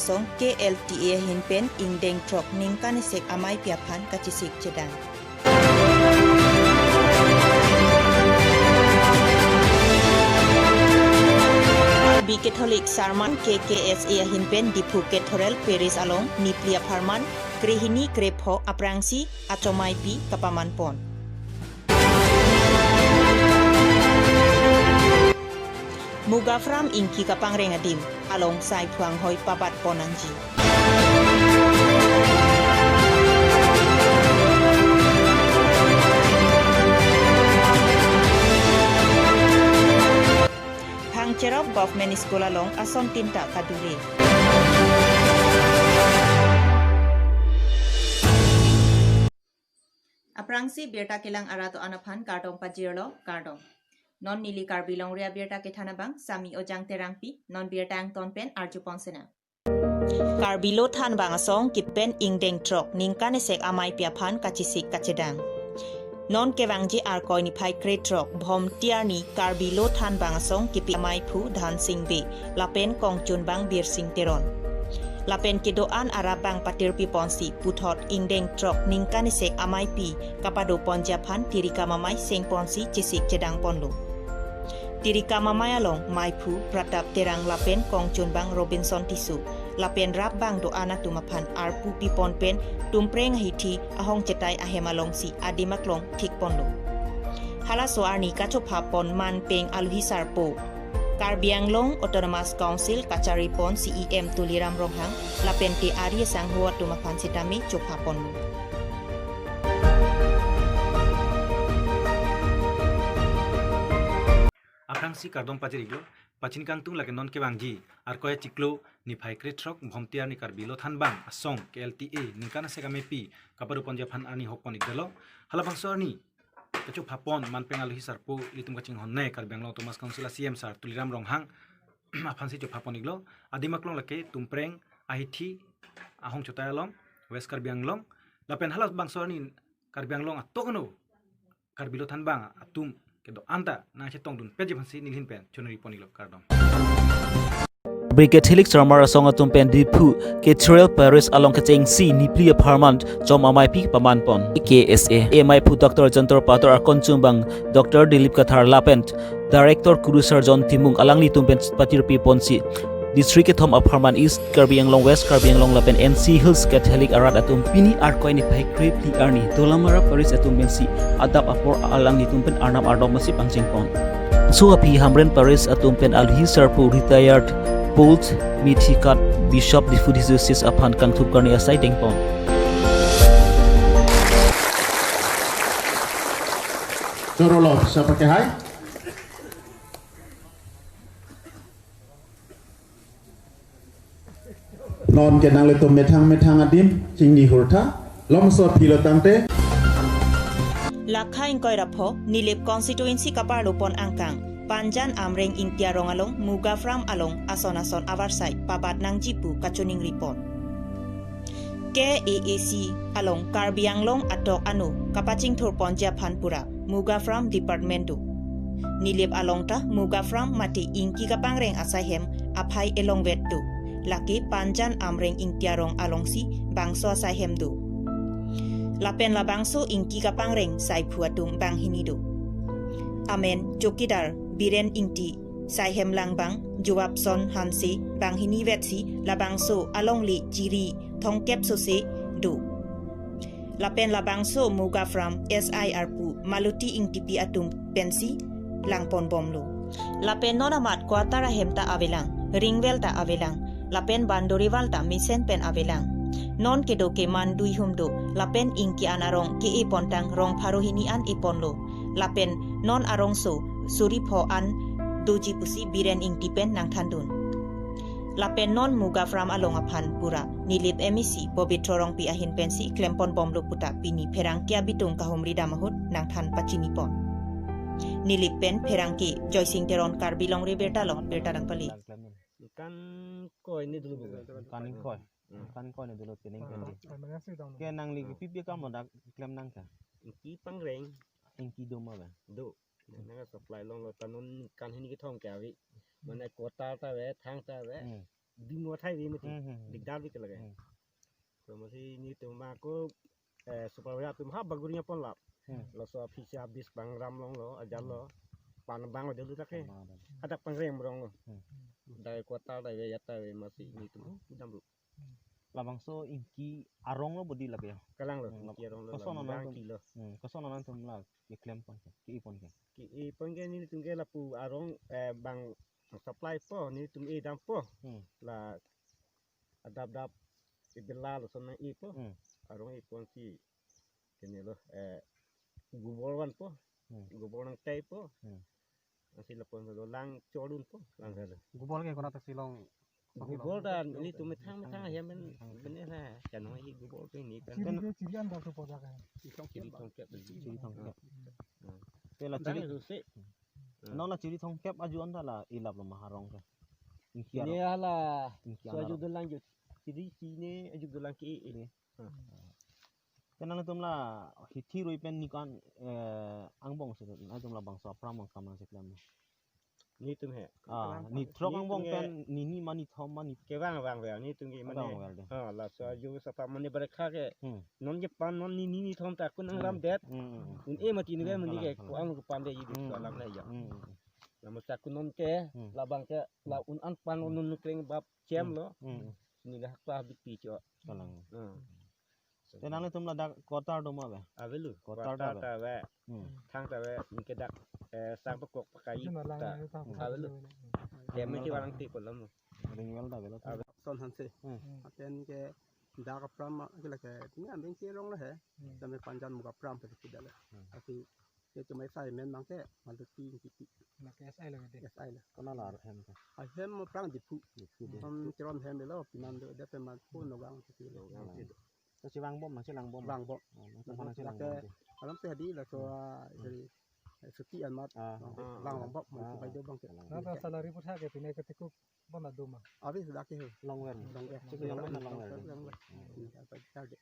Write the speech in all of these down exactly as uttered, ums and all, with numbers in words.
asong K L T A ahin pen ingdeng throk ningkan isi ameipi aphan kachesik chedang. Karbi Catholic Sermon K K S A ahin pen Diphu Cathedral Parish along Nipli apharman krehini krepho aphrangsi achomeipi kapaman pon. Muga Farm ingki kapangreng adim along saiphu anghoi pabat pon nangji. Phangcherop Government School along ason tinta kadure. Aphrangsi birta kelang arat do-an aphan kardom pajirlo, kardom. Non neli Karbi Longri abirta kethan abang Sami Ojang Terangpi, non birta angton pen arjupon sena. Karbi Lothanbang asong kepen ingdeng throk ningkan isi ameipi aphan kachesik kachedang. Non kevangji Arkoi niphai krethrok Bhomti arni Karbi Lothanbang asong kepi ameiphu Dhansing Bey lapen kongchunbang Birsing Teron. Lapen kedo-an arap bang patirpi ponsi puthot ingdeng throk ningkan isi ameipi kapado ponji aphan tirikam amei seng ponsi chesik chedang ponlo. Tirikam amei along meiphu Pratap Terang lapen kongchunbang Robinson Tisso lapen rap bang do-an atum aphan arpu pipon pen Tumpreng ahithi ahong chetai ahem alongsi adim aklong thik ponlo. Halaso arni kachopha pon manpeng aluhi sarpo Karbi Anglong Autonomous Council kachari pon C E M Tuliram Ronghang lapen te ari asangho atum aphan sitame chopha ponlo. Aphrangsi kardom pajir-iklo, pachin kangtung lake non kevangji Arkoi achiklo niphai krethrok Bhomti arni Karbi Lothanbang asong K L T A ningkan isi ameipi kapado ponji aphan arni hok pon-ikdetlo. Halabangso arni kachopha pon manpeng aluhi sarpo ilitum kachinghon ne Karbi Anglong Autonomous Council a C E M sir Tuliram Ronghang aphansi chopha pon-iklo. Adim aklong lake Tumpreng ahithi ahong chetai along West Karbi Anglong. Lapen halabangso arni Karbi Anglong atok ano Karbi Lothanbang atum kedo-an ta nangchetongdun petji aphansi neli ahin pen chonri pon-iklo, kardom. Karbi Catholic Sermon asong atum pen Diphu Cathedral Parish along kechengsi Nipli apharman chom ameipi paman pon. K K S A ameiphu Doctor Jantor Pator akongchunbang Doctor Dilip Kathar lapen Director Kurusar John Timung alanglitum pen patirpi ponsi District kethom apharman East Karbi Anglong, West Karbi Anglong lapen N C Hills Catholic arat atum pini Arkoi niphai krephli arni Dolamara Parish atum pensi adap apor alanglitum pen arnam ardom masi pangcheng pon. So aphi Hamren Parish atum pen aluhi sarpo retired Polt Mithikat Bishop Diphu Diocese aphan kangthum karni asai deng pon. Chorolo, siapa ke hai? Non ke nanglitum methang methang adim chingni hurtha, longso aphi lo tangte. Lakha ingkoi ra pho Nilip constituency kaparlo pon angkang Panjan Amreng Ingti arong along Muga Farm along ason ason avarsai pabat nangji pu kachoningri pon. K A A C along Karbi Anglong atok ano kapachingthur ponji aphan pura Muga Farm Department do. Nilip along ta Muga Farm mate ingki kapangreng asaihem aphai elongvet do. Lake Panjan Amreng Ingti arong alongsi bangso asaihem do. Lapen labangso ingki kapangreng saiphu atum banghini do. Amen chowkidar Biren Ingti, saihem langbang Jowapson Hanse, banghini vetsi labangso alongle chiri thomkep sose do. Lapen labangso Muga Farm S I arpu Maluti Ingtipi atum pensi langpon bomlo. Lapen non amat quarter ahem ta avelang, ringwell ta avelang, lapen boundary wall ta mesen pen avelang. Non kedo ke man duihum do, lapen ingki an arong ke-e pontang rong pharo hini an eponlo. Lapen non arongso suri pho an doji pusi Biren Ingti pen nangthandun. Lapen non Muga Farm along aphan pura Nilip M A C Pobitro Rongpi ahin pensi klempon bomlo puta pini pherangke abitung kahumri dam ahut nangthan pachini pon. Nilip pen pherangke Joysing Teron Karbi Longri Birta along birta nangpali. Kan koi ni dulu bukan? Kan koi. Hmm. Kan koi ni dulu pining kan di. Ke nangli kepi-pi kam dak klem nang ka? Ingki pangreng. Ingki do ma ba? Do. Nang supply longlo ta non kan hini kethom ke ave. Mane quarter ta ave, thang ta ave. Hmm. Bimo thai ve mati. Hmm, hmm, hmm. Dikdar vi ke lake. Hmm. Lasi nelitum ako, eh, supervisor atum ha baguri nya pon lap. Hmm. Laso aphi si habis bang ram longlo, ajat lo. Pan bang lo dulu tak he. Pan bang. Hadak pangreng rong lo. Hmm. Dai kota dai ve yata ve masi nelitum, oh, damlo. Labangso ingki arong lo bodi lake ya. Kalang lo, hmm, ingki arong lo, koson la nang tum, bang kilo. Hmm, koson nangtum la keklem pon ke, ke-i pon ke. Ke-i pon ke nelitum ke lapu arong, eh, bang supply po, nelitum e dampo. Hmm. La adap dap e bela lason nang-i po. Hmm. Arong e ponsi kene lo, eh, gubor vanpo. Hmm. Gubor nangtei po. Hmm. Ansi lapu-an lo lang chodun po, lang salo. Gubor ke konat si long? Gubor ta nelitum methang methang ahem pen, methang pen la, chano hi gubor pen ni kan. Chiri ke chiri an dak tu poda ka. Chiri thomkep. Chiri thomkep. Hmm. Te la chiri. Dang tu si. Hmm. Non la chiri thomkep aju an ta la ilap lo ma arong ke. Ingki arong. Ini hala. Ingki so arong. Aju dolang ju. Chiri sini aju dolang ke-i. Ini. Hmm. Ke nangtum la hithi rui pen ni kan, eh, angbong si nangtum labangso apram angkam nangsi klem. Nelitum he. Ah, ni throk nelitum angbong ke pen ni ni mani thom mani. Kevang vang vel nelitum ke mane. Vang vel de. Ha, laso aju sapa mane barekha ke. Hmm. Non ke pan non ni ni ni thom ta kun nang ram det. Hmm, hmm, hmm. Un-e mati ni ke, hmm, mani ke kalang, kalang, ko-an ko pan de yidi, hmm, so alam le ya. Hmm, hmm, hmm. Lamu sa kun non ke, hmm, labang ke, la un-an pan non nun kreng bap chem lo. Hmm, hmm. Ni le hakpa bikpi cho. Kalang. Hmm. Te nangtum ladak quarter do ma ave? Avelo. Quarter ta ave. Quarter ta ave. Hmm. Thang ta ave. Ni ke dak, eh, sang pakok pakai ta. Avelo. Te me ke barang ti kolom. Ring well ta avelo. Ave. Son Hanse. Hmm. Aten ke dak apram ke lake ni ambing ke rong le he. Hmm. Tame Panjan Muga pram pe ke dale. Hmm. Ati ke cuma sai men mang ke Maluti Ingkipi. Na ke S I lake de. S I la. Kona la ahem ke? Ahem aphrang Diphu. Diphu de. Ham Teron hem lo, pinan do de pe mat pu Nogang Ingkipi lo. Nogang Ingkipi. Lasi vangbom, nangsi vangbom. Vangbom. Oh, nangtum nangsi vangbom ke. Alam te hadi laso, hmm, ah, hmm, dari, eh, suti amat, ah, ah, vang, ah, vangbom, ah, mungkin bai do bang ke. Nangta salary pu tha ke pine ke tiku bon adu ma? Abi sudah ke he. Long well. Long well. Sik long well, long well. Long well. Hmm. Hmm, apa charge.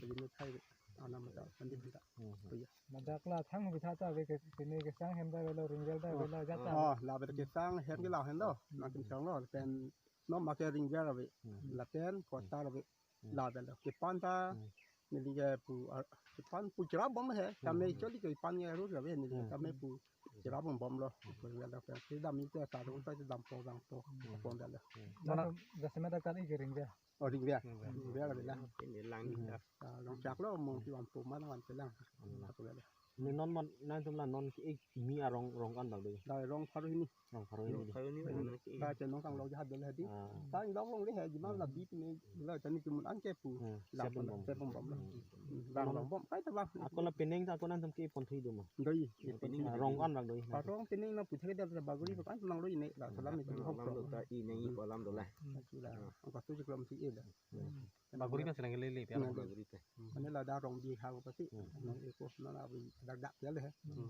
Begini thai ana mata, sandi mata. Hmm. Oh, iya. Ladak la thang bitha ta ave ke, pine kesang hem ta avelo, ring well ta avelo, ajat ta. Oh, la ave kesang hem ke la hen do. Nangtum sang lo, pen non ma ke ring well ave. Hmm. Lapen quarter ave. Hmm. La avelo. Kepan ta, hmm, neli ke pu, ah, kepan pu cherap bom he. Hmm. Tame choli kepan ke ru ave neli. Hmm. Tame pu cherap bom bom lo. Pu ring well lo. Kedam ni ta ta ru ta dampo dampo. Hmm. Pon avelo. Hmm. Mana? Nangtum jasemet ta kali ke ring well. Oh, ring well. Ring well. Ring well ave la. Ini lang ni ta. Ah, long chak lo, mo ki wan po man wan chelang. Hmm. Apa avelo. Ni non man, nangtum la non ke-i kimi arong, rong ko-an bang do? Dai rong pharo hini. Rong pharo hini. Rong pharo hini, hmm, mana ke-i. Ba chenong kanglo jahado le hadi. Ah. Tang dong long le he, jima, hmm, la bit ni, la tani kimun an ke pu. Hmm. La sep pon bom. Sep pon bom. Hmm. Hmm. Bang long bom, kai ta bang. Ako la penang ta ako nangtum ke-i pon thei do ma? Doi. Penang. Ah, rong ko-an bang do? Arong penang na pu thek da baguri ko kan nang lo ini la salam ni. Nang lo ta i nang i ko alam do la. Hmm. Sudah. Hmm. Angka tu jiklo mesti i la. Hmm. Baguri kan selang lele, pian. Hmm. Baguri pen. Mane ladak rong bi ha ko pasi. Hmm. Nang eko nang abi dak dak ya le. Hmm.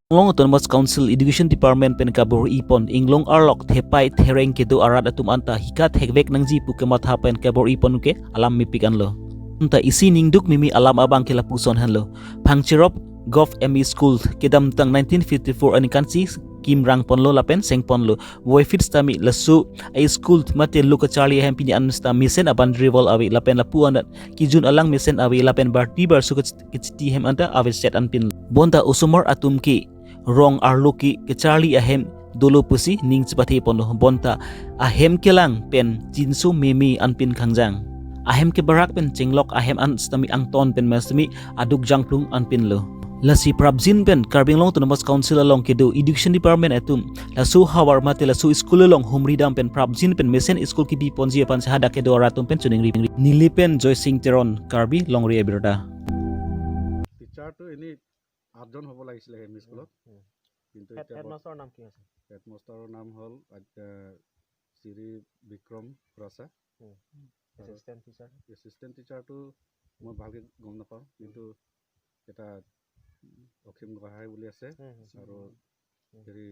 Anglong Autonomous Council Education Department pen kabor-i pon inglong arlok thepai thereng kedo arat atum anta hika thekvek nangji pu kematha pen kabor-i pon ke alam mepik anlo. Anta isi ningduk mimi alam abang ke lapuson henlo. Phangcherop Govt M E School kedamtang nineteen fifty-four aningkan si kim rang ponlo lapen seng ponlo. Voifit sitame laso a-school mate lo kacharli ahem pini an sita mesen a-boundary wall ave lapen lapu-an kejun alang mesen ave lapen barti barsu kech-, kechiti hem anta ave set anpin. Bonta osomar atum ke rong arlo ke kacharli ahem dolo pusi ning chepathe ponlo. Bonta ahem kelang pen chinso meme anpin khangjang. Ahem kebarak pen chenglok ahem an sitame angton pen ma sitame aduk jangplung anpinlo. Lasi prapjin pen Karbi Anglong Autonomous Council along kedo Education Department atum laso havar mate laso school along humri dam pen prapjin pen mesen school kebi ponji aphan si hadak kedo arat atum pen choningri. Neli pen Joy Singh Teron, Karbi Longri Abirta. টিচাৰটো এনেই আঠজন হ'ব লাগিছিলে M E স্কুলত। হুম। কিন্তু হেড, এতিয়া বৰ্ত-, হেডমাষ্টৰৰ নাম কি আছে? হেডমাষ্টৰৰ নাম হ'ল, আ, শ্ৰী বিক্ৰম ৰাছা। হুম। আৰু এছিষ্টেণ্ট টিচাৰ? এছিষ্টেণ্ট টিচাৰটো মই ভালকে গম নাপাওঁ, কিন্তু এটা অসীম গোহাঁই বুলি আছে, হুম, হুম। আৰু হুম। হেৰি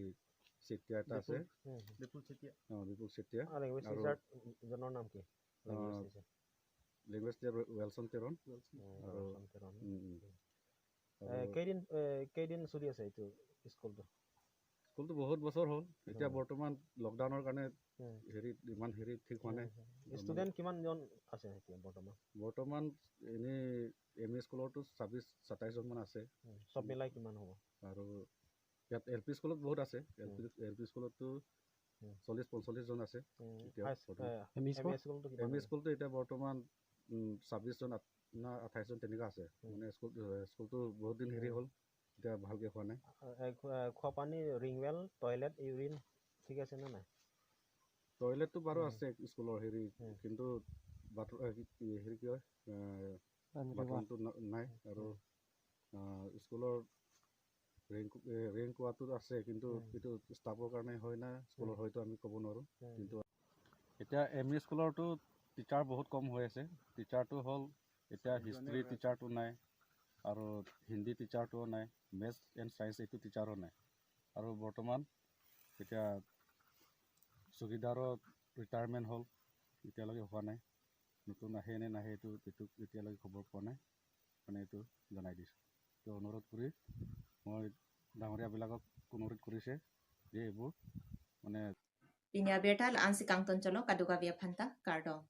চেতিয়া এটা আছে। বিপুল, হুম, হুম। বিপুল চেতিয়া। অ, বিপুল চেতিয়া। অ, লেংগুৱেজ আৰু টিচাৰ জনৰ নাম কি? অ, লেংগুৱেজ টিচাৰ। লেংগুৱেজ টিচাৰ ৱেলছন তেৰণ। ৱেলছন। উম, আৰু ৱেলছন তেৰণ। উম, উম। এ, আৰু কেইদিন, এ, কেইদিন চলি আছে এইটো স্কুলটো? স্কুলটো বহুত বছৰ হ'ল। এতিয়া উম। বৰ্তমান লকডাউনৰ কাৰণে হেৰি, ইমান হেৰি ঠিক হোৱা নাই। ষ্টুডেণ্ট কিমানজন আছে এতিয়া বৰ্তমান? বৰ্তমান এনেই এম ই স্কুলতো ছাব্বিছ সাতাইছজন মান আছে। সব মিলাই কিমান হ'ব? আৰু ইয়াত এল পি স্কুলত বহুত আছে। এল পি, এল পি স্কুলতো চল্লিছ পঞ্চল্লিছজন আছে। এতিয়া হাই স্কুল, বৰ্তমান। M E M E school? স্কুলতো এতিয়া বৰ্তমান, উম, ছাব্বিছজন আঠ-, না আঠাইছজন তেনেকুৱা আছে। মানে স্কুল, এ, স্কুলটো বহুত দিন হেৰি হ'ল, এতিয়া ভালকে হোৱা নাই। খোৱা পানী, ৰিং ৱেল, টয়লেট, ইউৰিন ঠিক আছে নে নাই? টয়লেটটো বাৰু আছে স্কুলৰ হেৰি, কিন্তু বাথ-, এ, কি, কি, হেৰি কি হয়, এ, বাথৰুমটো ন-, নাই। আৰু, আ, স্কুলৰ ৰেংক, এ, ৰেংক ৱাটো আছে, কিন্তু এইটো ষ্টাফৰ কাৰণে হয় না স্কুলৰ, হয়তো আমি ক'ব নোৱাৰোঁ। কিন্তু এতিয়া এম ই স্কুলৰতো টিচাৰ বহুত কম হৈ আছে। টিচাৰটো হ'ল, এতিয়া হিষ্ট্ৰী টিচাৰটো নাই, আৰু হিন্দী টিচাৰটোও নাই, মেথছ এণ্ড ছায়েন্স এইটো টিচাৰো নাই। আৰু বৰ্তমান এতিয়া চকীদাৰৰ ৰিটায়াৰমেণ্ট হ'ল, এতিয়ালৈকে হোৱা নাই। নতুন আহে নে নাহে, এইটো, এইটো এতিয়ালৈকে খবৰ পোৱা নাই। মানে এইটো জনাই দিছোঁ। তো অনুৰোধ কৰি, মই ডাঙৰীয়াবিলাকক অনুৰোধ কৰিছে যে এইবোৰ মানে Pini abirta la-ansi kangton cholo, kadokave aphanta kardom.